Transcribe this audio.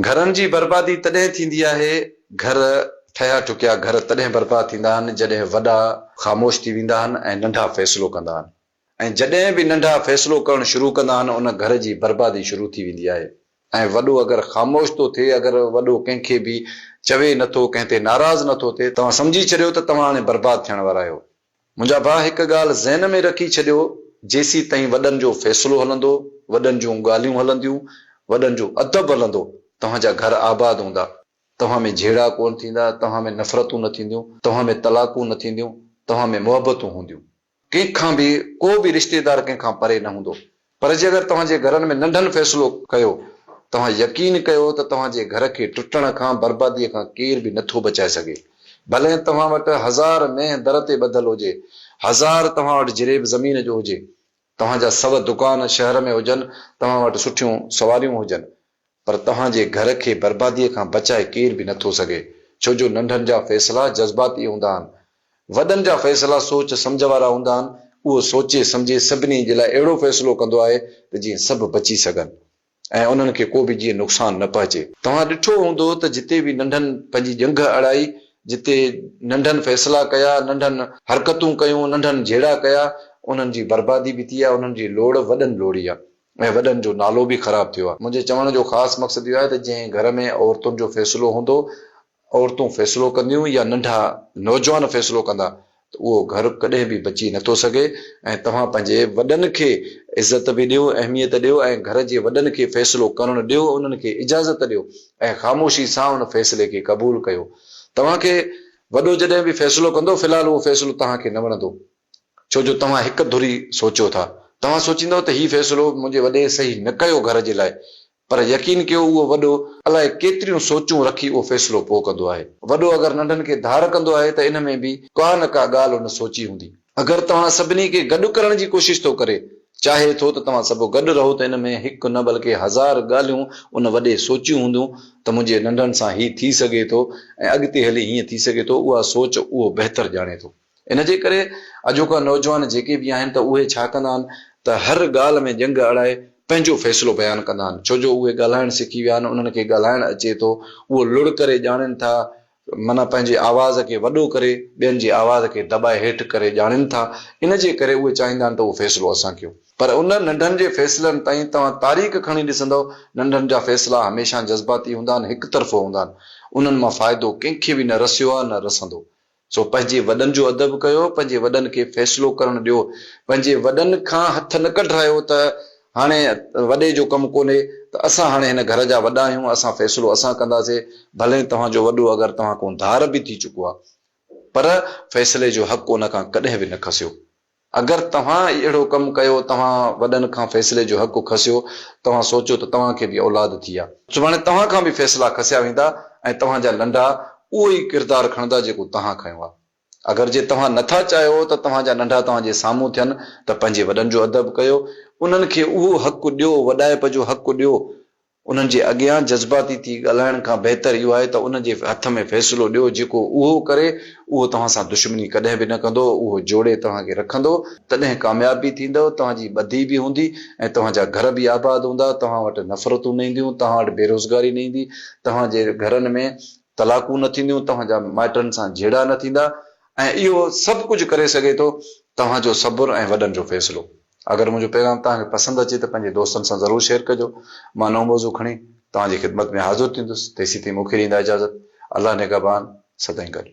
گهرن جي بربادي تڏهن ٿيندي آهي، گهر ٺهيا ٺڪيا گهر تڏهن برباد ٿيندا آهن جڏهن وڏا خاموش ٿي ويندا آهن ۽ ننڍا فيصلو ڪندا آهن ۽ جڏهن به ننڍا فيصلو ڪرڻ شروع ڪندا آهن ان گهر جي بربادي شروع ٿي ويندي آهي ۽ وڏو اگر خاموش ٿو ٿئي اگر وڏو ڪنهن کي به چوي نٿو ڪنهن تي ناراض نٿو ٿئي توهان سمجهي ڇڏيو ته توهان هاڻي برباد ٿيڻ وارا آهيو. منهنجا ڀاء هڪ ڳالهه ذهن ۾ رکي ڇڏيو، جيسين تائين وڏن جو فيصلو هلندو، وڏن جون ڳالهيون هلنديون، وڏن جو ادب هلندو، توهان جا گهر آباد هوندا، توهان ۾ جهيڙا ڪونه ٿيندا، توهان ۾ نفرتون نه ٿينديون، توهان ۾ طلاقون نه ٿينديون، توهان ۾ محبتون هونديون. ڪنهن کان به ڪو به رشتيدار ڪنهن کان پري نه هوندو. پر جي اگر توهان جي گهرن ۾ ننڍن فيصلو ڪيو، توهان يقين ڪيو ته توهان جي گهر کي ٽٽڻ کان، برباديء کان ڪير به نٿو بچائي سگهي. ڀلين توهان وٽ هزار مينهن در تي ٻڌل هجي، هزار توهان وٽ جريب زمين جو هجي، توهان جا سو دڪان شهر ۾ هجن، توهان وٽ سٺيون سواريون هجن، پر توهان جي گهر کي برباديء کان بچائي ڪير به نٿو سگهي، ڇو جو ننڍن جا فيصلا جذباتي هوندا آهن. وڏن جا فيصلا سوچ سمجهه وارا هوندا آهن، اهو سوچي سمجهي سڀني جي لاء اهڙو فيصلو ڪندو آهي ته جيئن سڀ بچي سگهن ۽ انهن کي ڪو به جيئن نقصان نه پهچي. توهان ڏٺو هوندو ته جتي به ننڍن پنهنجي ڄنگهه اڙائي، جتي ننڍن فيصلا ڪيا، ننڍن حرڪتون ڪيون، ننڍن جهيڙا ڪيا، انهن جي بربادي به ٿي آهي، انهن جي لوڙ وڏن لوڙي آهي. ۽ وڏن جو نالو به خراب ٿيو آهي. منهنجي چوڻ جو خاص مقصد اهو آهي ته جنهن گهر ۾ عورتن جو فيصلو هوندو، عورتون فيصلو ڪنديون يا ننڍا نوجوان فيصلو ڪندا ته اهو گهر ڪڏهن به بچي نٿو سگهي ۽ توهان پنهنجي وڏن کي عزت به ڏيو، اهميت ڏيو ۽ گهر جي وڏن کي فيصلو ڪرڻ ڏيو، انهن کي اجازت ڏيو ۽ خاموشي سان ان فيصلي کي قبول ڪيو. توهان کي وڏو جڏهن به فيصلو ڪندو، في الحال اهو فيصلو توهان کي نه وڻندو. ڇو جو توهان هڪ ڌري سوچيو ٿا. توهان سوچيندؤ ته هي فيصلو منهنجي وڏي صحيح نه ڪيو گهر جي لاء. پر يقين ڪيو اهو وڏو الائي ڪيتريون سوچون رکي اهو فيصلو پوء ڪندو آهي. وڏو اگر ننڍن کي ڌار ڪندو آهي ته ان ۾ به ڪا نه ڪا ڳالهه هن سوچي هوندي. اگر توهان سڀني کي گڏ ڪرڻ جي ڪوشش ٿو ڪري، چاهي ٿو ته توهان سڀ گڏ رهو ته ان ۾ هڪ نه بلڪه هزار ڳالهيون ان وڏي سوچيون هونديون ته منهنجي ننڍن سان هي ٿي سگهي ٿو ۽ اڳتي هلي هيئن ٿي سگهي ٿو اها سوچ اهو بهتر ڄاڻي ٿو. ان جي ڪري اڄوڪا نوجوان جيڪي به آهن ته اهي ڇا ڪندا آهن ته هر ڳالهه ۾ ڄنگهه اڙائي پنهنجو فيصلو بيان ڪندا آهن ڇو جو اهي ڳالهائڻ سکي ويا آهن انهن کي ڳالهائڻ اچي ٿو اهو لڙ ڪري ڄاڻين ٿا معنيٰ پنهنجي آواز کي وڏو ڪري ٻين جي آواز کي دٻائي هيٺ ڪري ڄاڻين ٿا ان جي ڪري اهي چاهيندا آهن ته اهو فيصلو اسان ڪيون پر ان ننڍن جي فيصلن تائين توهان تاريخ کڻي ڏسندؤ ننڍن جا فيصلا هميشه جذباتي هوندا آهن هڪ طرفو هوندا آهن انهن مان فائدو ڪنهن کي به نه رسيو آهي نه رسندو. سو پنهنجي وڏن جو ادب ڪيو، پنهنجي وڏن کي فيصلو ڪرڻ ڏيو، پنهنجي وڏن کان هٿ نه ڪڍرايو ته هاڻي وڏي جو ڪم ڪونهي ته اسان هاڻي هن گهر جا وڏا آهيون، اسان فيصلو اسان ڪنداسين، ڀلين توهان جو وڏو اگر توهان کان ڌار به ٿي چڪو آهي پر فيصلي جو حق ان کان ڪڏهن به نه کسيو. اگر توهان اهڙو ڪم ڪيو، توهان وڏن کان فيصلي جو حق کسيو، توهان سوچيو ته توهان کي به اولاد ٿي آ. سڀاڻي توهان کان به فيصلا کسيا ويندا ۽ توهان جا ننڍا اهو ئي ڪردار کڻندا جيڪو توهان کنيو آ. اگر جي توهان نه ٿا چاهيو ته توهان جا ننڍا توهان جي سامهون ٿين ته پنهنجي وڏن جو ادب ڪيو، انهن کي اهو حق ڏيو، وڏائپ جو حق ڏيو، انهن جي اڳيان جذباتي ٿي ڳالهائڻ کان بهتر اهو آهي ته ان جي هٿ ۾ فيصلو ڏيو، جيڪو اهو ڪري، اهو توهان سان دشمني ڪڏهن به نه ڪندو، اهو جوڙي توهان کي رکندو، تڏهن ڪامياب به ٿيندؤ، توهان جي ٻڌي به هوندي ۽ توهان جا گهر به آباد هوندا، توهان وٽ نفرتون نه اينديون، توهان وٽ بيروزگاري نه ايندي، توهان جي گهرن ۾ طلاقون نه ٿينديون، توهان جا مائٽن سان جهيڙا نه ٿيندا ۽ اهو سڀ ڪجهه ڪري سگهي ٿو توهان جو صبر ۽ وڏن جو فيصلو. اگر منهنجو پيغام توهان کي پسند اچي ته پنهنجي دوستن سان ضرور شيئر ڪجو. مان نئون موضوع کڻي توهان جي خدمت ۾ حاضر ٿيندس. تيسين تائين مون کي ڏيندا اجازت. الله نگهبان. سدائين گڏ.